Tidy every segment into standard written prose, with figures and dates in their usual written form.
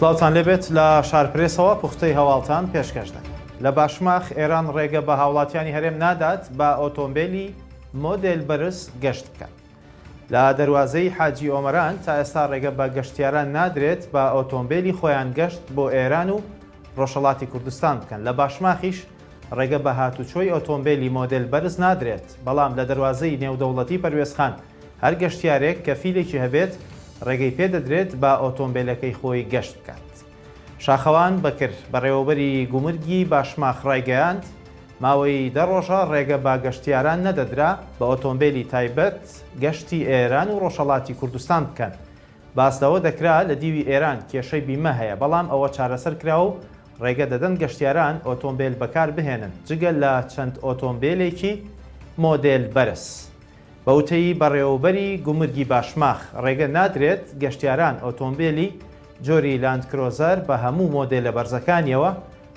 سڵاوتان لێبێت لە شارپرێسەوە پوختەی هەواڵتان پێشکەش دەکەین. لە باشماخ ئێران ڕێگە بە هاوڵاتیانی هەرێم نادات بە ئۆتۆمبێلی مۆدێل بەرز گەشت بکەن. لە دەروازەی حاجی ئۆمەران تا ئێستا ڕێگە بە گەشتیاران نادرێت بە ئۆتۆمبێلی خۆیان گەشت بۆ ئێران و ڕۆژهەڵاتی کوردستان بکەن، لە باشماخیش ڕێگە بە هاتوچۆی ئۆتۆمبێلی مۆدێل بەرز نادرێت، بەڵام لە دەروازەی نێودەوڵەتی پەروێزخان هەر گەشتیارێک کەفیلێکی هەبێت ڕێگەی پێدەدرێت بە ئۆتۆمبێلەکەی خۆی گەشت بکات. شاخەوان بەکر، بەڕێوەبەری گومرگی باشماخ ڕایگەیاند، ماوەی دە ڕۆژە ڕێگە بە گەشتیاران نەدەدرا بە ئۆتۆمبێلی تایبەت گەشتی ئێران و ڕۆژهەڵاتی کوردستان بکەن. باس لەوە دەکرا لە دیوی ئێران کێشەی بیمە هەیە، بەڵام ئەوە چارەسەر کراوە و ڕێگە دەدەن گەشتیاران ئۆتۆمبێل بەکار بهێنن، جگە لە چەند ئۆتۆمبێلێکی مۆدێل بەرز. بە وتەی بەڕێوەبەری گومرگی باشماخ، ڕێگە نادرێت گەشتیاران ئۆتۆمبێلی جۆری لاندکرۆزەر بە هەموو مۆدێلە بەرزەکانیەوە،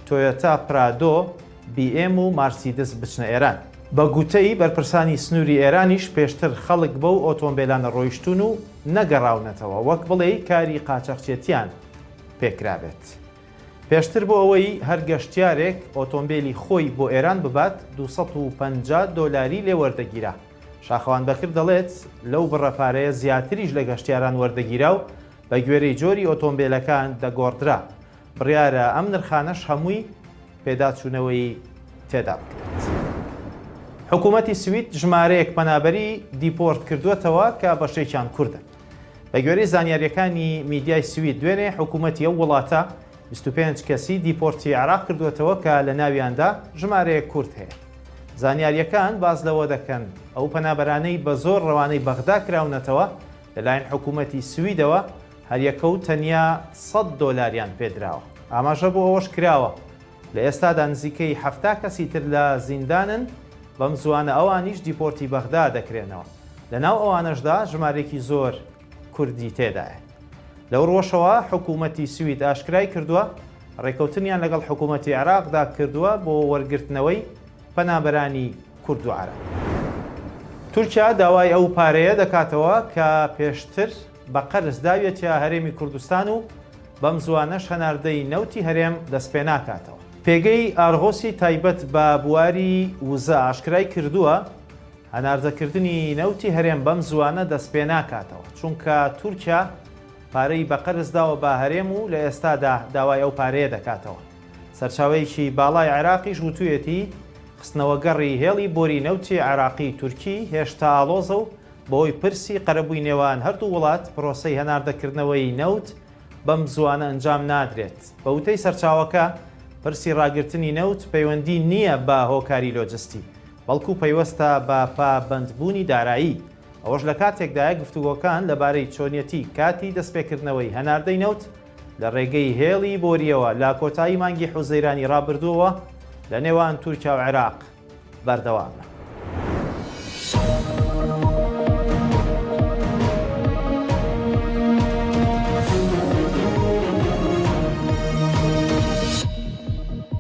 تۆیۆتا پرادۆ، بی ئێم و مارسیدس بچنە ئێران. بە گوتەی بەرپرسانی سنووری ئێرانیش پێشتر خەڵک بەو ئۆتۆمبێلانە ڕۆیشتوون و نەگەڕاونەتەوە، وەک بڵێی کاری قاچاخچێتیان پێکرابێت. پێشتر بۆ ئەوەی هەر گەشتیارێک ئۆتۆمبێلی خۆی بۆ ئێران ببات 250 دۆلاری لێ وەردەگیرا. شاخەوان بەکر دەڵێت، لەو بڕە پارەیە زیاتریش لە گەشتیاران وەردەگیرا و بەگوێرەی جۆری ئۆتۆمبێلەکان دەگۆڕدرا. بڕیارە ئەم نرخانەش هەمووی پێداچوونەوەی تێدا بکرێت. حکوومەتی سوید ژمارەیەک پەنابەری دیپۆرت کردووەتەوە کە بەشێکیان کوردن. بەگوێرەی زانیارییەکانی میدیای سوید دوێنێ حکوومەتی ئەو وڵاتە 25 کەسی دیپۆرتی عێراق کردووەتەوە کە لە ناویاندا ژمارەیەک کورد هەیە. زانیارییەکان باس لەوە دەکەن ئەو پەنابەرانەی بە زۆر ڕەوانەی بەغدا کراونەتەوە لەلایەن حکوومەتی سویدەوە هەریەکە و تەنیا سەد دۆلاریان پێدراوە. ئاماژە بۆ ئەوەش کراوە، لە ئێستادا نزیکەی 70 کەسی تر لە زیندانن، بەم زووانە ئەوانیش دیپۆرتی بەغدا دەکرێنەوە. لەناو ئەوانەشدا ژمارەیەکی زۆر کوردی تێدایە. لەو ڕووەشەوە حکوومەتی سوید ئاشکرای کردووە، ڕێککەوتنیان لەگەڵ حکوومەتی عێراقدا کردووە بۆ وەرگرتنەوەی پەنابەرانی کورد و عەرەب. تورکیا داوای ئەو پارەیە دەکاتەوە کە پێشتر بە قەرز داویەتیە هەرێمی کوردستان و بەم زووانەش هەناردەی نەوتی هەرێم دەستپێناکاتەوە. پێگەی ئارغۆسی تایبەت بە بواری وزە ئاشکرای کردووە، هەناردەکردنی نەوتی هەرێم بەم زووانە دەستپێناکاتەوە، چونکە تورکیا پارەی بە قەرز داوە بە هەرێم و لە ئێستادا داوای ئەو پارەیە دەکاتەوە. سەرچاوەیەکی باڵای عێراقیش وتویەتی، خستنەوەگەڕی هێڵی بۆری نەوتی عێراقی تورکی هێشتا ئاڵۆزە و بەهۆی پرسی قەرەبووی نێوان هەردوو وڵات پرۆسەی هەناردەکردنەوەی نەوت بەم زووانە ئەنجام نادرێت. بە وتەی سەرچاوەکە، پرسی ڕاگرتنی نەوت پەیوەندی نییە بە هۆکاری لۆجستی، بەڵکو پەیوەستە بە پابەندبوونی دارایی، ئەوەش لە کاتێکدایە گفتوگۆکان لەبارەی چۆنیەتی کاتی دەستپێکردنەوەی هەناردەی نەوت لە ڕێگەی هێڵی بۆرییەوە لە کۆتایی مانگی حوزەیرانی ڕابردووەوە لە نێوان تورکیا و عێراق بەردەوامە.